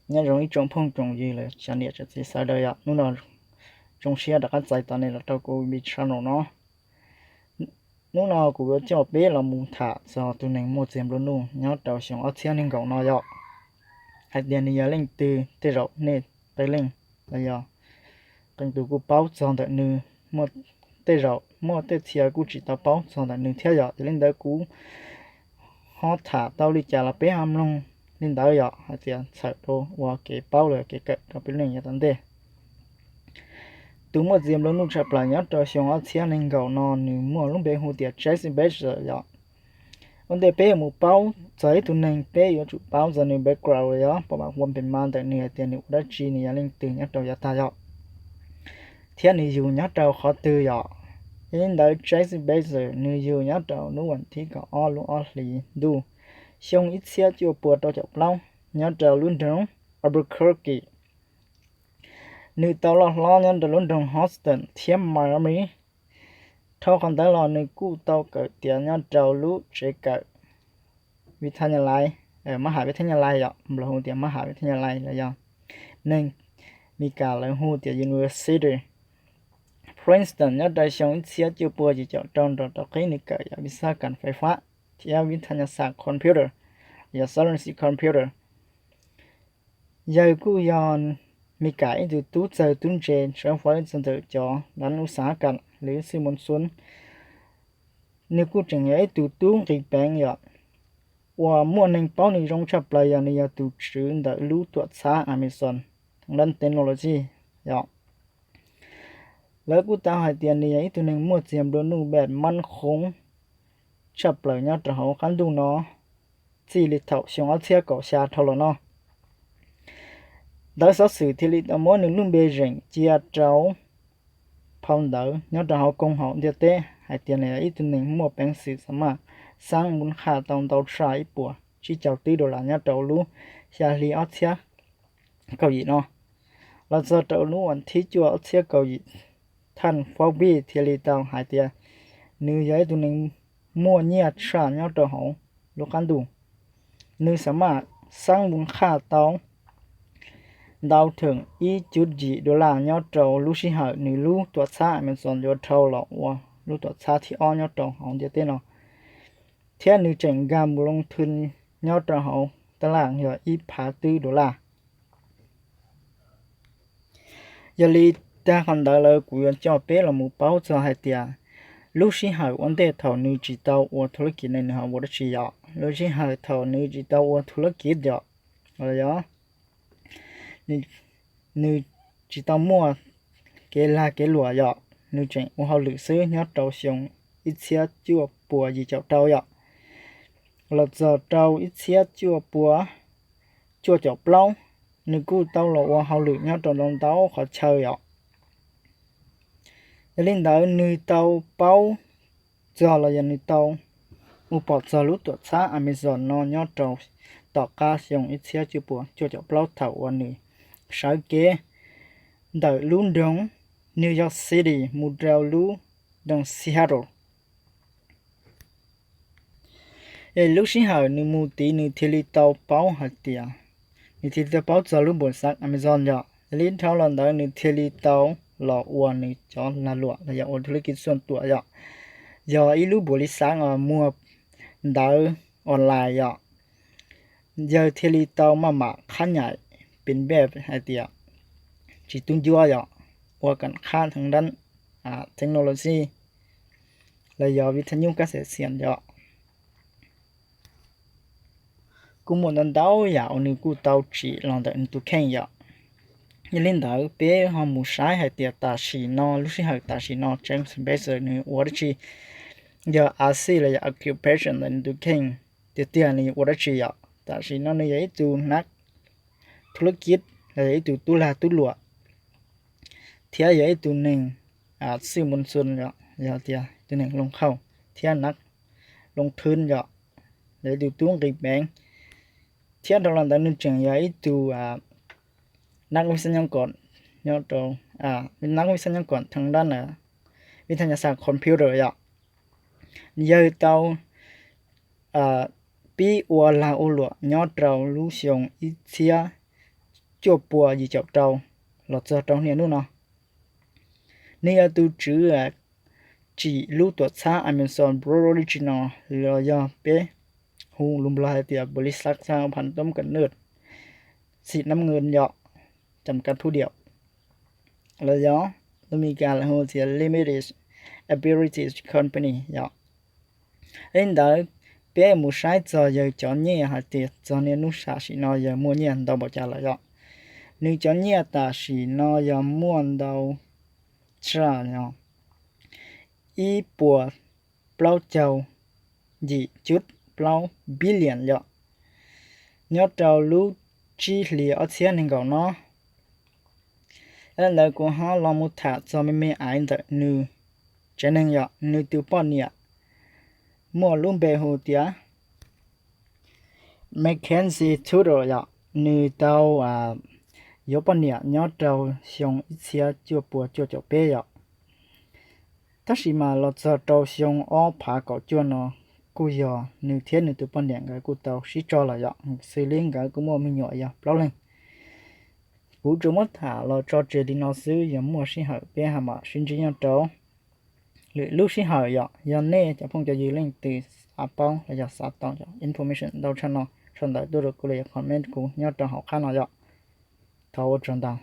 Nyob zoo ib tsoom phooj tsoom ywg los tsoom niam tsoom txiv sawv daws yom, hnub no zoo siab rov qab txais tos nej los rau kuv channel no. Hnub no kuv yuav coj peb los mus tham txog tus neeg muaj txiag nplua nuj nyob rau xyoo ob txhiab nees nkaum no yom, hais tias nws yog leej twg, tej zaum nej tej leej los yog qee tus kuj paub txog ntawm nws, tej zaum muaj tej txhia kuj tsis tau paub txog ntawm nws thiab yom. Yog li ntawd kuv ho tham tau li cas los peb ho mloog li ntawd yom, hais tias txhawm rau ua kev paub los kev kawm rau peb lub neej yav tom ntej. Tus muaj txiag nplua nuj tshaj plaws nyob rau xyoo ob txhiab nees nkaum no nws muaj lub npe hu tias Jeff Bezos yom. Ua ntej peb yuav mus paub txog ib tug neeg, peb yuav tsum paub txog nws background los yog pom pam ua npe mas ntawm nws hais tias nws ua dab tsi, nws yog leej twg nyob rau yav tag yom, thiab nws yug nyob rau qhov twg yom. Yog li ntawd Jeff Bezos nws yug nyob rau lub vas thib kaum ob lub ob hlis ntuj xyoo ib txhiab cuaj pua rau caum plaub nyob rau lub nroog Albuquerque. Nws tau loj hlob nyob rau lub nroog Houston thiab Miami. Dhau qhov ntawd los nws kuj tau kawm tiav nyob rau lub tsev kawm vib thab nyas lais, mab ham vib thab nyas lais yom, nplog hu tias mab ham vib thab nyas lais los yog neeg Meskas lawv hu tias University Princeton nyob rau xyoo ib txhiab cuaj pua yim caum rau nrog rau qib nws kawm yog vib thab kas fais fab thiab vib thab nyas xam computer, yog science computer. Yawg kuj yog Meskas ib tug tub txawg tub ntse sawv fawb txog ntawm cov dav lub xav kas lwv xwj mus xun. Nws kuj tseem yog ib tug tub nqis peev yom, uas muaj neeg paub nws zoo tshaj plaws yog nws yog tus tswv ntawm lub tuam txhab Amazon, dab technology yom. Lawv kuj tau hais tias nws yog ib tug neeg muaj txiag nplua nuj npaj mab qhoob tshaj plaws nyob rau hauv qab ntuj no txij li thaum xyoo ob txhiab kaum xya dhau los no. Ntawv xov xwm thiaj li tau muab nws lub npe zeem cia rau phau ntawv nyob rau hauv koom haum ntiaj teb hais tias nws yog ib tug neeg muaj peev xwm xam maj xab npun qhaj tau ntau tshaj ib puas tsib caug twb dollar nyob rau lub xya hli ob txhiab kaum yim no. Los txog rau lub vas thib cuaj ob txhiab kaum yim, thaj Forbes thiaj li tau hais tias nws yog ib tug neeg muaj nyiaj tshaj nyob rau hauv lub qab ntuj. Nws xam maj xab npun qhaj tau ntau theem ib cuv yim dollar nyob rau lub sij hawm nws lub tuam txhab Amazon yuav dhau los ua lub tuam txhab thib ob nyob rau hauv ntiaj teb no, thiab nws tseem nkag mus loo thwv nyob rau hauv taj laj yog ib phav twb dollar. Yog li tag qhov ntawd lawm kuv yuav coj peb los mus paub txog hais tias lub sij hawm ua ntej thaum nws tsis tau ua thu lab kiv ne nws ho ua dab tsi yom. Lub sij hawm thaum nws tsis tau ua thu lab kiv yom, los yog nws tsis tau muaj kev lag kev luam yom, nws tseem ua hauj lwm xwb nyob rau xyoo ib txhiab cuaj pua yim caum rau yom. Los txog rau ib txhiab cuaj pua cuaj caum plaub, nws kuj tau los ua hauj lwm nyob rau ntau ntau qhov chaw yom. Yog li ntawd nws tau paub txog los yog nws tau mus pom txog lub tuam txhab Amazon no nyob rau tom qab xyoo ib txhiab cuaj pua cuaj caum plaub thaum uas nws sawv kev ntawm lub nroog New York City mus rau lub nroog Seattle. Es lub sij hawm nws mus tid nws thiaj li tau paub hais tias, nws thiaj li tau paub txog lub npam xav Amazon yom. Yog li dhau los ntawd nws thiaj li tau los ua nws cov lag luam los yog ua thu lab kiv xuam tuam yom. Yog ib lub npam li xav uas muag ntawv online yom. Yawg thiaj li tau maj mam qhab nyaim pes npej hais tias tsis tub ncuab yom, ua kam qhab theej dab technology los yog vib thaj nyub kab xes xias yom. Kuj muaj ntau ntau yam uas nws kuj tau tsim los ntawm nws tus kheej yom. Yog li ntawd peb ho mus saib hais tias tam sim no lub sij hawm tam sim no Jeff Bezos nws ua dab tsi, yog a xij los yog occupation ntawm nws tus kheej tiag tiag nws ua dab tsi yom. Tam sim no nws yog ib tug nab thu lab kiv los yog ib tug tub lag tub luam, thiab yog ib tug neeg xwj mus xun yom, yog tias tus neeg loo khauj thiab nab loo thwv yom, yog ib tug tub nqis peev, thiab dhau los ntawd nws tseem yog ib tug nab vib xab nyob kom, nyob rau nab vib xab nyob kom theej dab na, vib thaj nyas xav computer yom. Yawg tau pib ua lag ua luam nyob rau lub xyoo ib txhiab cuaj puas yim caum rau los txog rau niaj hnub no. Nws yog tus tswv tsim lub tuam txhab Amazon Blu Original, los yog peb hu lus Nplog hais tias บริษัท สหพันธ์ต้มกำเนิด สีน้ำเงิน yom, จำกัดผู้เดียว los yog lus Meskas lawv hu tias Limited Liability Company yom. Li ntawd, peb mus saib txog yawg cov nyiaj hais tias txog niaj hnub tam sim no yawg muaj nyiaj ntau npaum cas lawm yom. Nws cov nyiaj tam sim no yog muaj ntau tshaj yog ib puas plaub caug yim cuj plaub billion yom, nyob rau lub tsib hlis ob txhiab nees nkaum no. Yog li ntawd kuv ho los mus tham txog me me aiv ntawm nws tsev neeg yom. Nws tus poj niam muaj lub npe hu tias Mackenzie Tudor yom. Nws tau yuav poj niam nyob rau xyoo ib txhiab cuaj puas cuaj caum peb yom. Tab sis mas los txog rau xyoo ob phav kaum cuaj no, kuj yog nws thiab nws tus poj niam nkawd kuj tau sib tso lawm yom, xws li nkawd kuj muaj me nyuam yog plaub leeg. Kuv tsuas muab tham los tso tseg li no xwb, yog muaj sij hawm peb ho mam sib ntsib nyob rau lwm lub sij hawm yom. Yog nej cov phooj cov ywg leej twg xav paub los yog xav tau information ntau tshaj no, sau ntawv tuaj rau kuv los yog comment kuv nyob rau hauv qab no yom. Thov ua tsaug ntau.